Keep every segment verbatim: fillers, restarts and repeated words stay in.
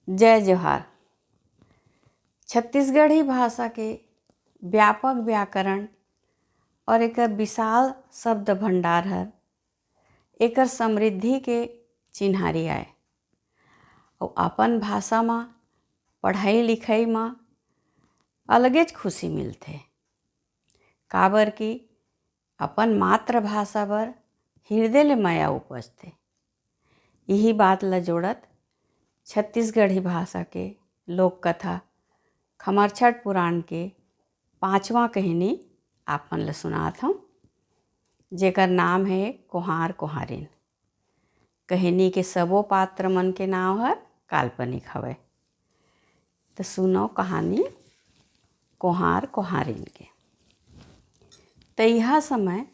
जय जोहार। छत्तीसगढ़ी भाषा के व्यापक व्याकरण और एकर विशाल शब्द भंडार हर एकर समृद्धि के चिन्हारी आय। अउ अपन भाषा म पढ़ाई लिखाई म अलगेच खुशी मिलथे, काबर कि अपन मातृभाषा बर हृदय ले मया उपजथे। इही बात ल जोड़त छत्तीसगढ़ी भाषा के लोक कथा खमरछठ पुराण के पांचवा कहनी आप मन ल सुनात हंव, जेकर नाम हे कोहार कोहारिन। कहनी के सबो पात्र मन के नाव हर काल्पनिक हवय। त सुनव कहानी कोहार कोहारिन के। तइहा समय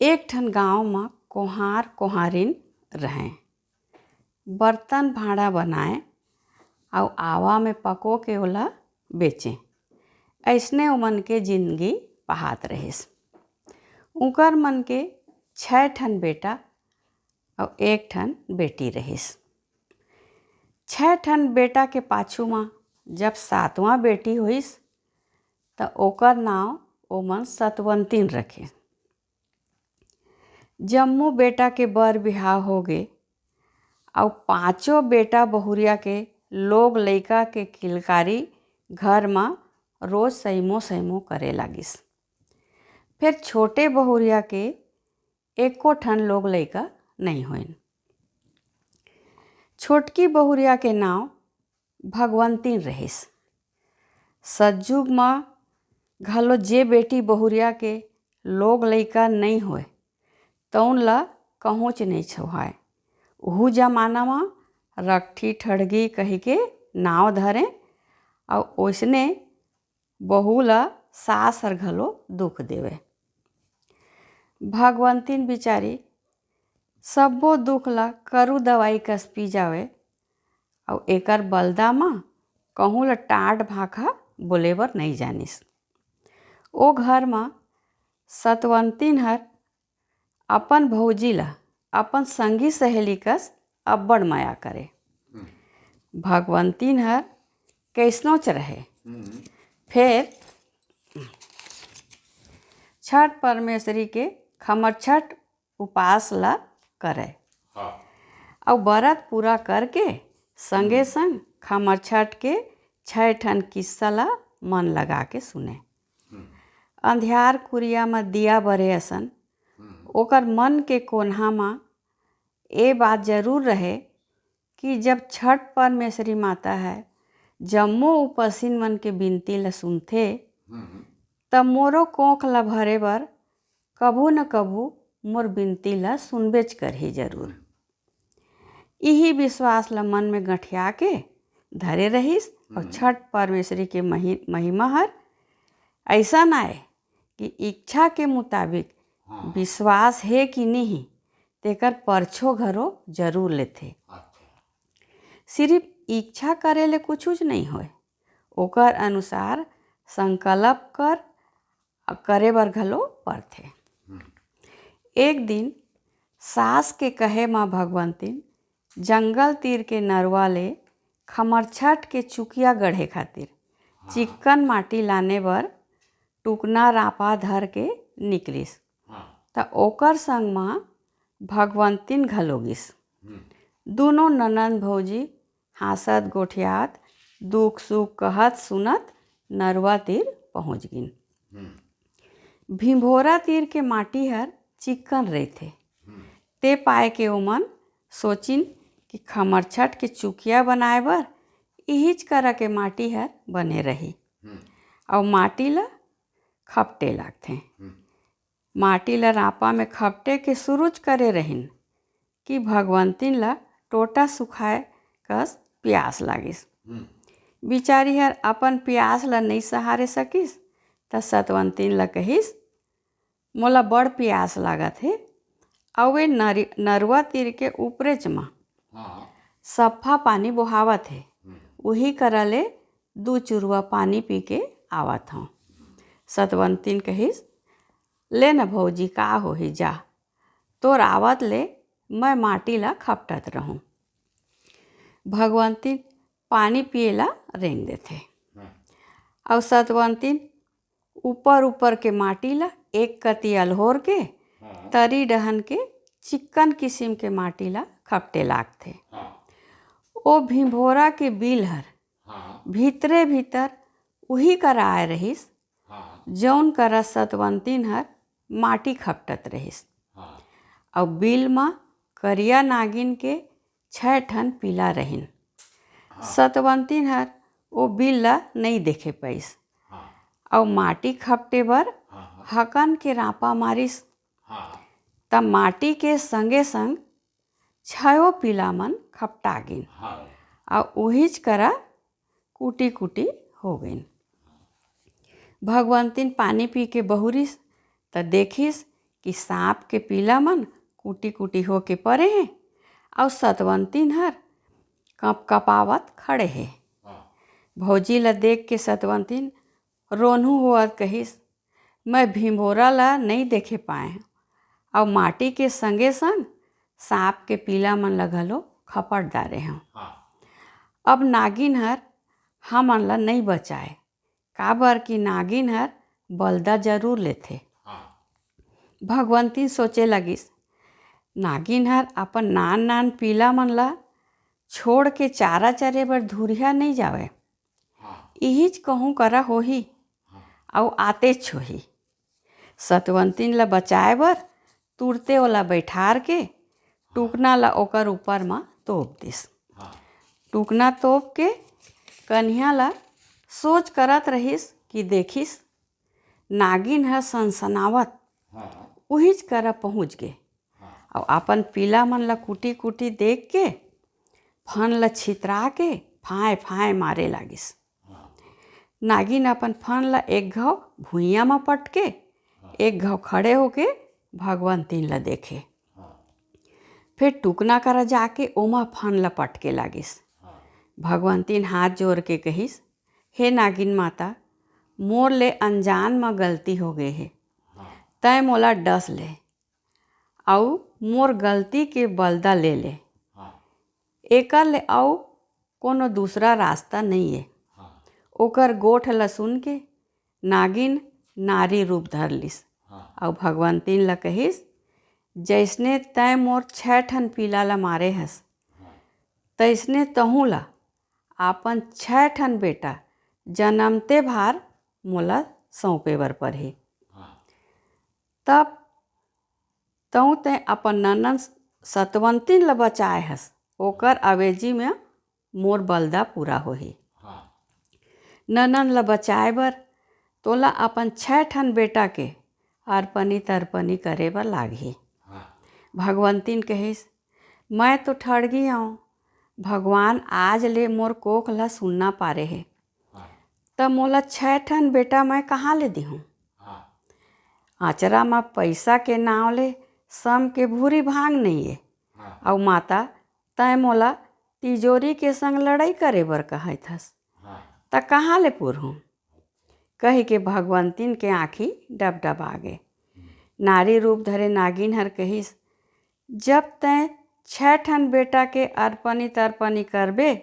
एक ठन गांव म कोहार कोहारिन रहंय। बर्तन भांड़ा बनाए अउ आवा में पको के ओला बेचें। अइसने ओमन के जिंदगी पहात रहिस। उंकर मन के छै ठन बेटा अउ एक ठन बेटी रहिस। छै ठन बेटा के पाछू म जब सातवां बेटी होइस, त ओकर नाव ओमन सतवंतिन रखे। जम्मो बेटा के बर बिहाव होगे, अउ पांचों बेटा बहुरिया के लोग लइका के किलकारी घर म रोज सैमो सैमो करे लागिस। फेर छोटे बहुरिया के एको ठन लोग लइका नइ होइन। छोटकी बहुरिया के नाव भगवंतिन रहिस। सतजुग म घलो जे बेटी बहुरिया के लोग लइका नइ होय, तउन ल कहूँच नइ छोहाय। उहू जमाना म रकठी ठड़गी कहिके नाव धरें, अउ ओइसने बहू ल सास हर घलो दुख देवय। भगवंतिन बिचारी सब्बो दुख ल करू दवाई कस पी जावय, अउ एकर बलदा म कहूँ ल टांट भाखा बोले बर नइ जानिस। ओ घर म सतवंतिन हर अपन भौजी ल अपन संगी सहेली कस अब्बड़ मया करे। भगवंतिन हर कइसनोच रहे, फेर छठ परमेसरी के खमरछठ उपास ल करय। हाँ। अउ बरत पूरा करके संगे संग खमरछठ के छै ठन किस्सा ल मन लगा के सुने। अंधियार कुरिया म दिया बरे असन ओकर मन के कोन्हा म ए बात जरूर रहे कि जब छठ परमेसरी माता ह जम्मो उपसिन मन के बिनती ल सुनथे, त मोरो कोख ल भरे बर कभू न कभू मोर बिनती ल सुनबेच करही जरूर। इही विश्वास ल मन में गंठिया के धरे रहिस। अउ छठ परमेसरी के महि-, महिमा हर अइसन आय कि इच्छा के मुताबिक विश्वास हे कि नहीं, तेकर परछो घलो जरूर लेथे। सिरिफ इच्छा करे ले कुछुच नइ होय, ओकर अनुसार संकल्प कर, करे बर घलो परथे। एक दिन सास के कहे म भगवंतिन जंगल तीर के नरवा ले खमरछठ के चुकिया गढ़े खातिर चिक्कन माटी लाने बर टुकना रापा धर के निकलिस। त ओकर संग म भगवंतिन घलो गिस। दूनों ननंद भौजी हाँसत गोठियात, दुख सुख कहत सुनत नरवा तीर पहुँच गिन। भिंभोरा तीर के माटी हर चिक्कन रहिथे। ते पाय के ओमन सोचिन कि खमरछठ के चुकिया बनाए बर इहीच करा के माटी हर बने रही। अउ माटी ल खपटे लागथे। माटी ल रापा में खपटे के सुरुच करे रहिन कि भगवंतिन ल टोटा सुखाए कस पियास लागिस। बिचारी हर अपन पियास ल नइ सहारे सकिस, त सतवंतिन ल कहिस, "मोला बड़ पियास लागत हे, अउ ए नरि-, नरुआ तीर के ऊपरेच म सफ्फा पानी बोहावत हे, उही करा ले दू चुरुआ पानी पी के आवत हंव।" सतवंतिन कहिस, "ले न भौजी, का होही, जा, तोर आवत ले मैं माटी ला खपटत रहूं।" भगवंतिन पानी पिए ला रेंग देथे। अउ सतवंतिन ऊपर ऊपर के माटी ला एक कति अलहोर के तरी डहन के चिक्कन किसिम के माटी ला खपटे लागथे। ओ भिंभोरा के बिल हर भीतरे भीतर उही करा आय रहिस, जौन करा सतवंतिन हर माटी खपटत रहिस। अउ बिल म करिया नागिन के छै ठन पीला रहिन। सतवंतिन हर ओ बिल ला नइ देखे पइस। अउ माटी खपटे बर हकन के रापा मारिस। त माटी के संगे संग छयो पीला मन खपटा गिन। अउ उहीच करा कुटी कुटी हो गइन। भगवंतिन पानी पी के बहुरिस त देखिस कि सांप के पीला मन कुटी कुटी होके परे हे। अउ सतवंतिन हर कपकपावत खड़े हे। भौजी ला देख के सतवंतिन रोनहू होवत कहिस, "मैं भिंभोरा ला नइ देखे पाए हंव, अउ माटी के संगे संग सांप के पीला मन ला घलो खपट डारे हंव। अब नागिन हर हमन ला नइ बचाए, काबर कि नागिन हर बलदा जरूर लेथे।" भगवंतिन सोचे लगिस, "नागिन हर अपन नान नान पीला मन ला छोड़ के चारा चरे बर धुरिहा नइ जावय। इहीच कहूँ करा होही, अउ आतेच होही।" सतवंतिन ला बचाए बर तुरते ओला बइठार के टुकना ला ओकर ऊपर म तोप दिस। टुकना तोप के कनिहा ला सोच करत रहिस कि देखिस, नागिन ह सनसनावत उहीच करा पहुँच गे। अउ अपन पीला मन ला कुटी कुटी देख के फन ला छितरा के फांय फांय मारे लागिस। नागिन अपन फन ला एक घाव भुइयां म पटके, एक घाव खड़े होके भगवंतिन ला देखे। फेर टुकना करा जाके ओमा फन ला पटके लागिस। भगवंतिन हाथ जोर के कहिस, "हे नागिन माता, मोर ले अनजान म गलती हो गे हे। तैं मोला डस ले, अउ मोर गलती के बलदा ले ले। एकर ले अउ कोनो दूसरा रास्ता नइये।" ओकर गोठ ल सुन के नागिन नारी रूप धर लिस। अउ भगवंतिन ल कहिस, "जइसने तैं मोर छै ठन पीला ल मारे हस, तइसने तहूँ ल अपन छै ठन बेटा जनमते भार मोला सौंपे बर परही। तब तहूँ तैं अपन ननन सतवंतिन ल बचाए हस, ओकर अवेजी में मोर बलदा पूरा होही। ननन ल बचाए बर तोला अपन छै ठन बेटा के अरपनी तरपनी करे बर लागही।" भगवंतिन कहिस, "मैं तो ठड़गी हंव, भगवान आज ले मोर कोख ल सुन्ना पारे हे, त मोला छै ठन बेटा मैं कहाँ ले दिहूँ? आचरा म पइसा के नांव ले सम के भूरी भांग नइये। अउ माता, तैं मोला तिजोरी के संग लड़ई करे बर कहत हस, त कहाँ ले पुरहूँ?" कहि के भगवंतिन के आँखी डबडबा गे। नारी रूप धरे नागिन हर कहिस, "जब तैं छै ठन बेटा के अरपनी तरपनी करबे,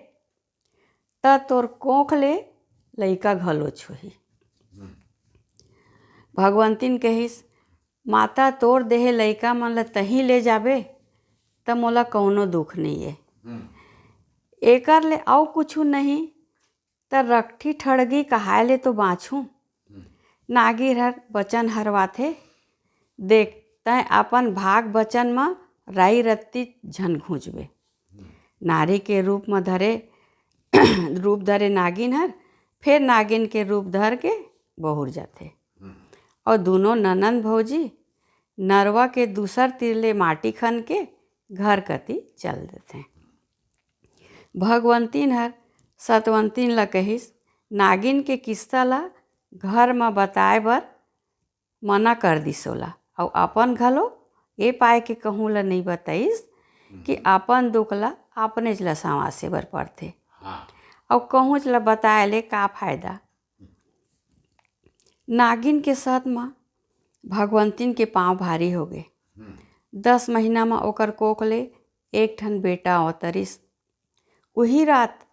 त तोर कोख ले लइका घलो छुही।" भगवंतिन कहिस, "माता, तोर देहे लइका मन ल तहीं ले जाबे, त मोला कौनो दुख नइये। एकर ले अउ कुछु नहीं, त रकठी ठड़गी कहाय ले तो बाँचहूँ।" नागिन हर बचन हरवाथे, "देख, तैं अपन भाग बचन म राई रत्ती झन घुंचबे।" नारी के रूप म धरे, रूप धरे नागिन हर फेर नागिन के रूप धर के बहुर जाथे। अउ दूनों ननंद भौजी नरवा के दूसर तीर ले माटी खन के घर कति चल देथे। भगवंतिन हर सतवंतिन ल कहिस, नागिन के किस्सा ल घर म बताए बर मना कर दिस ओला, अउ अपन घलो ए पाय के कहूँ ल नइ बताइस कि अपन दुख ल अपनेच ल संवासे बर पड़थे। अउ कहूँच ल बताए ले का फायदा? नागिन के सत म भगवंतिन के पाँव भारी होगे। दस महीना म ओकर कोख ले एक ठन बेटा अवतरिस। उही रात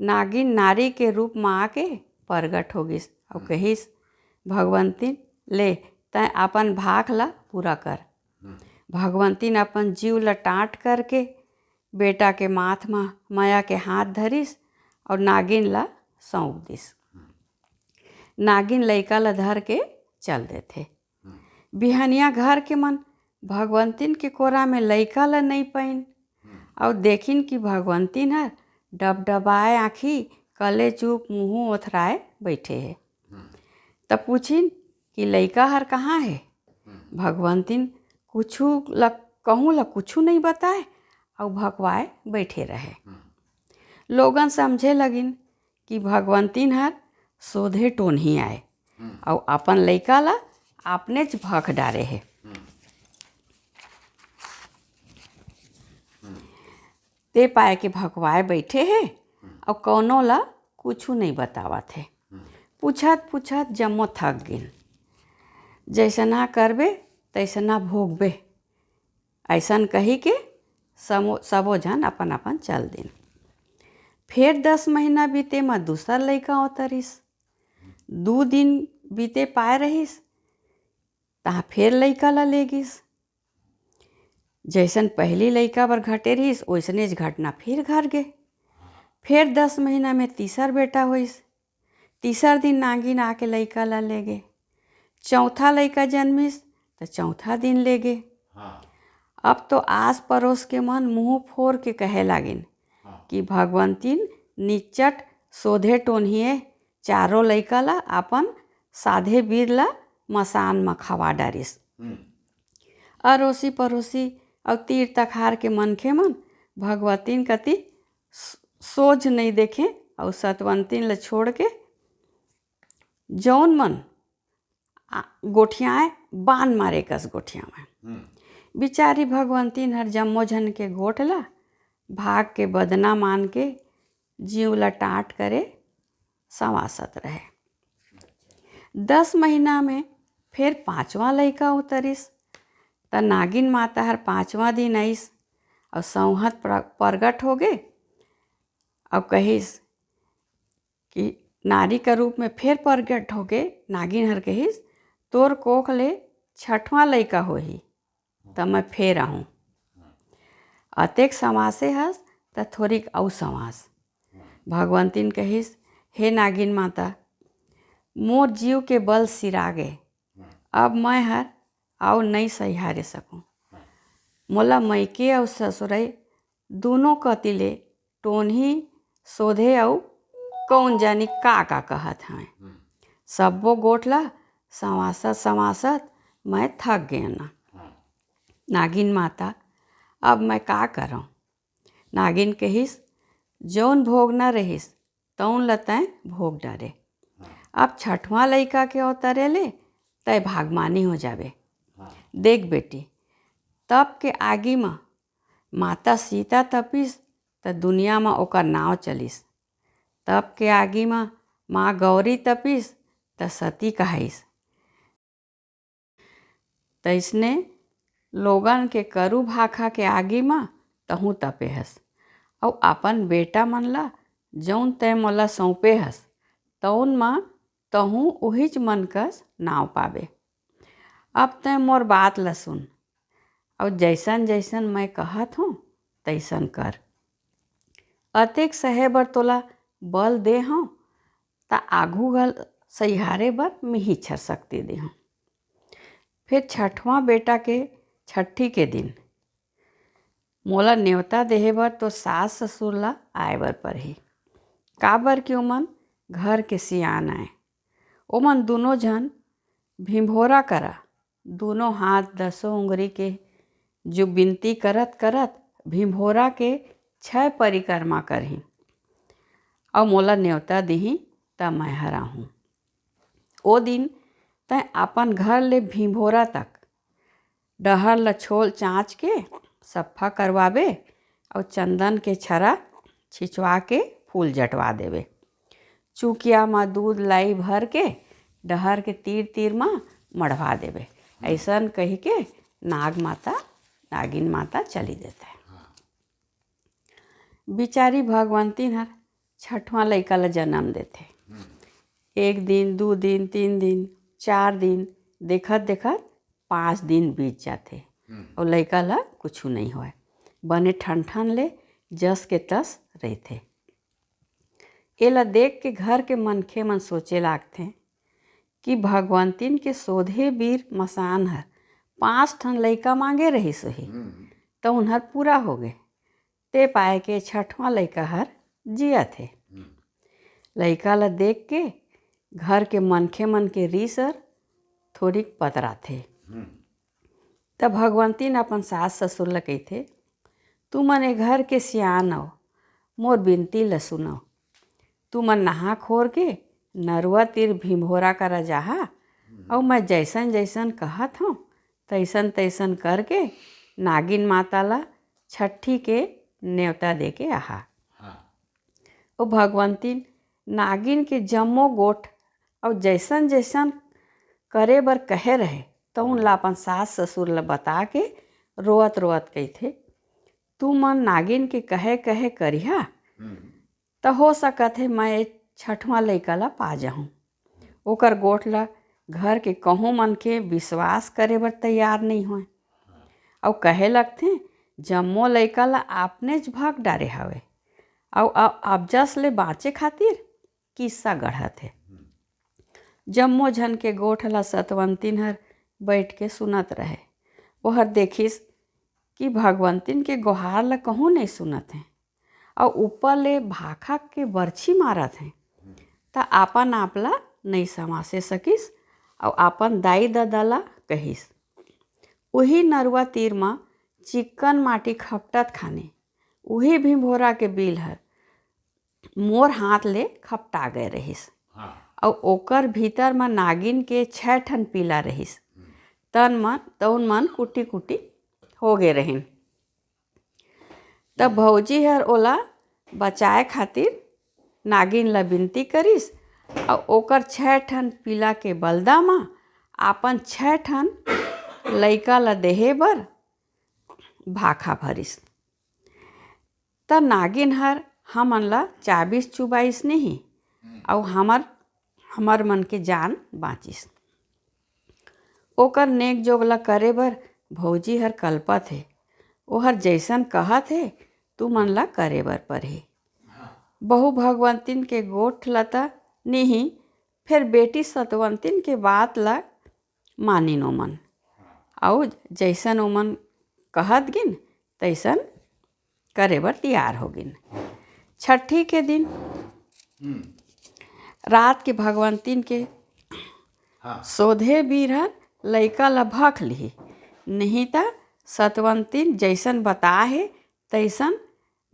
नागिन नारी के रूप म आके परगट हो गिस अउ कहिस, "भगवंतिन, ले, तैं अपन भाख ला पूरा कर।" भगवंतिन अपन जीव ला टांट करके बेटा के माथ म मया के हाथ धरिस अउ नागिन ला सौंप दिस। नागिन लइका ला धर के चल देथे। बिहनिया घर के मन भगवंतिन के कोरा में लइका ला नइ पाइन अउ देखिन कि भगवंतिन हर डबडबाए आँखी, कले चुप मुँहू ओथराए बइठे हे। त पूछिन कि लइका हर कहाँ हे? भगवंतिन कुछु ल-, कहूँ ल कुछु नइ बताए अउ भकवाए बइठे रहे। लोगन समझे लगिन कि भगवंतिन हर सोधे टोनही आय अउ अपन लइका ला आपनेच भख डारे हे। ते पाए के भकवाए बइठे हे अउ कौनो ला कुछु नइ बतावत हे। पूछत पूछत जम्मो थक गिन। "जइसना करबे तइसना भोगबे," अइसन कहि के समो-, सबो झन अपन अपन चल दिन। फेर दस महीना बीते म दूसर लइका अवतरिस। दू दिन बीते पाए रहिस, तहाँ फेर लइका ला ले गिस। जइसन पहिली लइका बर घटे रहिस, ओइसनेच घटना फेर घर गे। फेर दस महीना में तीसर बेटा होइस। तीसर दिन नागिन आके लइका ला ले गे। चौथा लइका जनमिस, त चौथा दिन ले गे। अब तो आस परोस के मन मुँह फोर के कहे लागिन कि भगवंतिन निच्चट सोधे टोनही ए, चारों लइका ला अपन साधे बीर ला मसान म खवा डारिस। अरोसी परोसी अउ तीर तखार के मनखे मन भगवंतिन कति स-, सोझ नइ देखे अउ सतवंतिन ल छोड़ के जौन मन आ, गोठियाए, बान मारे कस गोठियावय। बिचारी भगवंतिन हर जम्मो झन के गोठ ला भाग के बदना मान के जीव ला टाट करे संवासत रहे। दस महीना में फेर पांचवा लइका उतरिस, त नागिन माता हर पांचवा दिन आइस अउ सौंहत प्र-, प्रगट होगे अउ कहिस कि नारी का रूप में फेर प्रगट होके नागिन हर कहिस, "तोर कोख ले छठवां लइका होही, त मैं फेर आहूं। अतेक संवासे हस, त थोरिक अउ संवास।" भगवंतिन कहिस, "हे नागिन माता, मोर जीव के बल सिरागे, अब मैं हर अउ नइ सहियारे सकूं। मोला मइके अउ ससुरई दूनों कति ले टोनही सोधे अउ कौन जानी का का कहत हवंय। सब्बो गोठ ला संवासत संवासत मैं थक गेंव ना। नागिन माता, अब मैं का करंव?" नागिन कहिस, "जौन भोगना रहिस, तौन ल तैं भोग डारे। अब छठवां लइका के अवतरे ले तैं भागमानी हो जाबे। देख बेटी, तप के आगी म माता सीता तपिस, त दुनिया म ओकर नांव चलिस। तप के आगी म मां गौरी तपिस, त सती कहाइस। तइसने लोगन के करू भाखा के आगी म तहूं तपे हस, अउ अपन बेटा मन ला जऊन तैं मोला सौंपे हस, तऊन म तहूं उहीच मन कस नांव पाबे। अब तैं मोर बात ल सुन, अउ जइसन जइसन मैं कहत हूं, तइसन कर। अतेक सहे बर तोला बल दे हंव, त आघू घल सहियारे बर मिही छर शक्ति देहूं। फेर छठवां बेटा के छट्ठी के दिन मोला नेवता देहे बर तो सास ससुर ला आए बर परही, काबर कि ओमन घर के सियान आए। ओमन दूनों झन भिंभोरा करा दूनों हाथ दसों उंगरी के जो बिनती करत करत भिंभोरा के छै परिक्रमा करही, अउ मोला नेवता दिही, त मैं हर आहूं। ओ दिन तैं अपन घर ले भिंभोरा तक डहर ल छोल चांच के सफ्फा करवाबे, अउ चंदन के छरा छिंचवा के फूल जटवा देबे। चुकिया म दूध लाई भर के डहर के तीर तीर म मढ़वा देबे। अइसन कहि के नाग माता, नागिन माता चली देथे। बिचारी भगवंतिन हर छठवां लइका ल जन्म देथे। एक दिन, दू दिन, तीन दिन, चार दिन, देखत देखत पाँच दिन बीत जाथे। अउ लइका ल कुछु नइ होय, बने ठन ठन ले जस के तस रहिथे। एला देख के घर के मनखे मन सोचे लागथे कि भगवंतिन के सोधे बीर मसान हर पाँच ठन लइका मांगे रहिस होही, त उन्हर पूरा होगे। ते पाए के छठवां लइका हर जियत हे। लइका ल देख के घर के मनखे मन के रीस हर थोरिक पतराथे। त भगवंतिन अपन सास ससुर ल कहिथे, "तुमन ए घर के सियान अव, मोर बिनती ल सुनव। तुमन नहा खोर के नरुआ तीर भिंभोरा करा जाहा, अउ मैं जइसन जइसन कहत हंव, तइसन तइसन करके नागिन माता ल छट्ठी के नेवता दे के आहा।" ओ भगवंतिन नागिन के जम्मो गोठ अउ जइसन जइसन करे बर कहे रहे, तउन ला अपन सास ससुर ला बता के रोवत रोवत कहिथे, "तुमन नागिन के कहे कहे करिहा, त हो सकत हे मैं ए छठवां लइका ला पा जाहूं।" ओकर गोठ ला घर के कहूं मनखे विश्वास करे बर तैयार नइ होय। अउ कहे लगथे, "जम्मो लइका ला आपनेच भग डारे हवे, अउ अ-, अबजस ले बांचे खातिर किस्सा गढ़त हे।" जम्मो झन के गोठ ला सतवंतिन हर बइठ के सुनत रहे। ओहर देखिस कि भगवंतिन के गोहार ला कहूं नइ सुनत हे, अउ ऊपर ले भाखा के बरछी मारत हे, त आपन आप ला नइ समासे सकिस, अउ आपन दाई ददा ला कहिस, "उही नरुआ तीर म चिक्कन माटी खपटत खानी, उही भिंभोरा के बील हर मोर हाथ ले खपटा गए रहिस, अउ ओकर भीतर म नागिन के छह ठन पीला रहिस, तन मन तउन मन कुटी कुटी हो गे रहिन।" तब भौजी हर ओला बचाए खातिर नागिन ला बिनती करिस, अउ ओकर छह ठन पीला के बलदा म आपन छह ठन लइका ला देहे बर भाखा भरिस। त नागिन हर हमन ला चाबिस चुबाइस नहीं, अउ हमर, हमर मन के जान बाँचिस। ओकर नेक जोग ला करे बर भौजी हर कलपत हे। ओहर जइसन कहत हे, तुमन ला करे बर परही। बहू भगवंतिन के गोठ ला त निही, फेर बेटी सतवंतिन के बात ला मानिन ओमन। अउ जइसन ओमन कहत गिन, तइसन करे बर तियार हो गिन। छट्ठी के दिन रात के भगवंतिन के सोधे बीर हर लइका ला भख लिही, नहीं त सतवंतिन जइसन बताहे, तइसन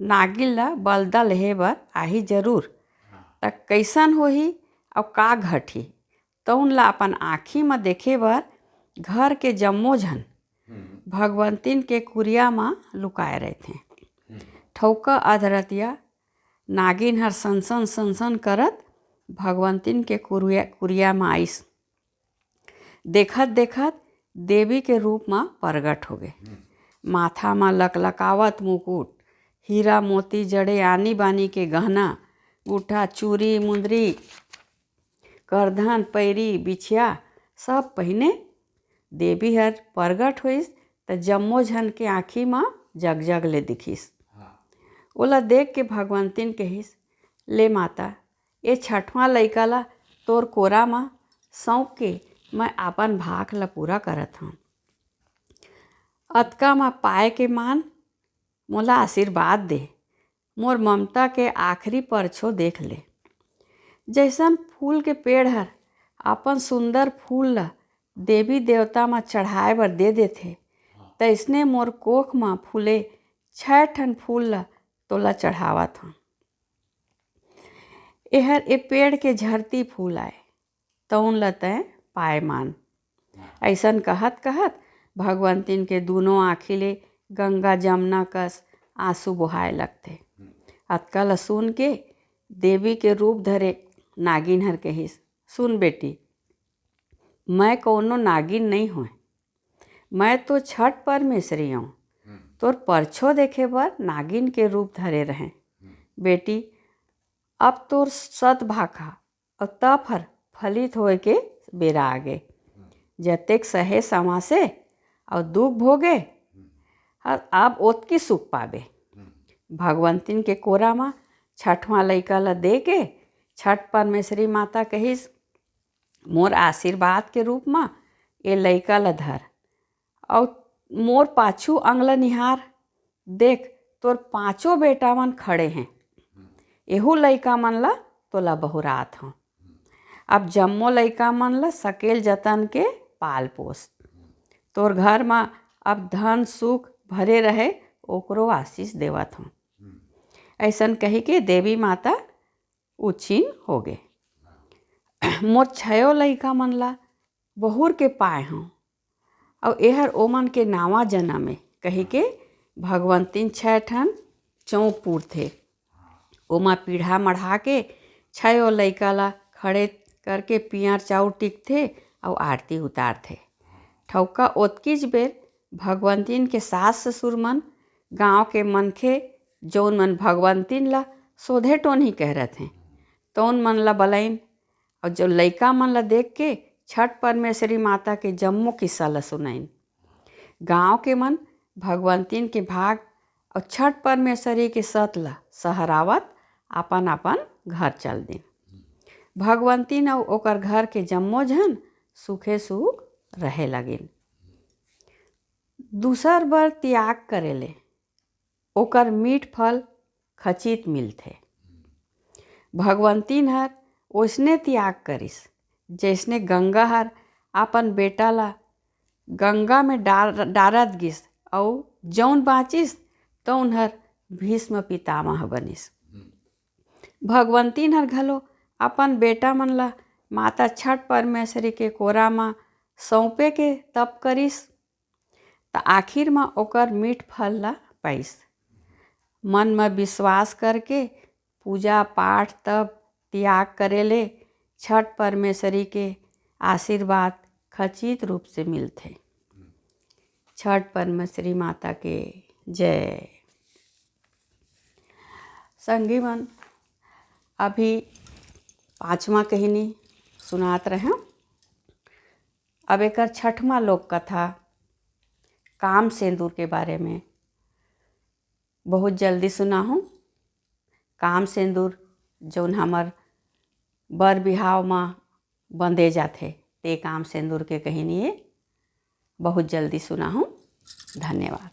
नागिन ला बलदा लेहे बर आही जरूर। त कइसन होही अउ का घटही, तउन ला अपन आँखी म देखे बर घर के जम्मो झन भगवंतिन के कुरिया म लुकाए रहिथें। ठउका अधरतिया नागिन हर सनसन सनसन करत भगवंतिन के कुरिया, कुरिया म आइस। देखत देखत देवी के रूप म परगट होगे। माथा म लकलकावत मुकुट, हीरा मोती जड़े आनी बानी के गहना, गुठा, चूरी, मुंदरी, करधन, पैरी, बिछिया सब पहिने देवी हर परगट होइस, त जम्मो झन के आँखी म जगजग ले दिखिस। ओला देख के भगवंतिन कहिस, "ले माता, ए छठवां लइका ला तोर कोरा म सौंप के मैं आपन भाख ला पूरा करत हंव। अतका म पाए के मान मोला आशीर्वाद दे, मोर ममता के आखिरी परछो देख ले।" जइसन फूल के पेड़ हर अपन सुंदर फूल ला देवी देवता म चढ़ाए बर दे देथे, तइसने मोर कोख म फूले छह ठन फूल ला तोला चढ़ावत हंव। एहर ए पेड़ के झरती फूल आय, तउन ल तैं पाय मान। अइसन कहत कहत भगवंतिन के दूनों आँखी ले गंगा जमुना कस आंसू बोहाय लगथे। अतका ल सुन के देवी के रूप धरे नागिन हर कहिस, "सुन बेटी, मैं कोनो नागिन नइ हों, मैं तो छठ परमेसरी अंव। तोर परछो देखे बर नागिन के रूप धरे रहें।" बेटी, अब तोर सत भाखा अउ तप हर फलित होए के बेरा आगे। जतेक सहे समासे अउ दुख भोगे, अब ओतकी सुख पाबे। भगवंतिन के कोरा म छठवां लइका ल दे के छठ परमेश्वरी माता कहिस, "मोर आशीर्वाद के रूप म ए लइका ल धर अउ मोर पाछू अंग ल निहार। देख, तोर पांचों बेटा मन खड़े हैं। एहू लइका मन ल तोला बहुरात हंव। अब जम्मो लइका मन ल सकेल जतन के पाल पोस। तोर घर म अब धन सुख भरे रहे, ओकरो आशीष देवत हंव।" अइसन कहि के देवी माता उछिन होगे। "मोर छयो लइका मन ला बहुर के पाए हंव, अउ एहर ओमन के नावा जनम ए," कहिके भगवंतिन छै ठन चौंक पुरथे। ओमा पीढ़ा मढ़ा के छयो लइका ला खड़े करके पियर चाउर टिकथे अउ आरती उतारथे। ठउका ओतकीच बेर भगवंतिन के सास ससुर मन, गांव के मनखे, जउन मन भगवंतिन ला सोधे टोनही कह रथे, तउन मन ला बलइन, अउ जो लइका मन ला देख के छठ परमेश्वरी माता के जम्मो किस्सा ला सुनइन। गांव के मन भगवंतिन के भाग अउ छठ परमेश्वरी के सत ला सहरावत अपन अपन घर चल दिन। भगवंतिन अउ ओकर घर के जम्मो झन सुखे सुख रहे लगिन। दूसर बर त्याग करे ले ओकर मीठ फल खचित मिलथे। भगवंतिन हर ओइसने त्याग करिस, जइसने गंगा हर अपन बेटा ला गंगा में डार-, डारत गिस, अउ जउन बांचिस, तउन हर भीष्म पितामह बनिस। भगवंतिन हर घलो अपन बेटा मन ला माता छठ परमेश्वरी के कोरा म सौंपे के तप करिस, त आखिर म ओकर मीठ फल ला पाइस। मन म विश्वास करके पूजा पाठ, तप, त्याग करे ले छठ परमेश्वरी के आशीर्वाद खचित रूप से मिलथे। छठ परमेश्वरी माता के जय। संगी मन, अभी पांचवा कहिनी सुनात रहेंव। अब एकर छठवां लोक कथा काम सेंदूर के बारे में बहुत जल्दी सुनाहूं। काम सेंदूर जउन हमर बर बिहाव म बंदे जाथे, ते काम सेंदूर के कहिनी ए बहुत जल्दी सुनाहूं। धन्यवाद।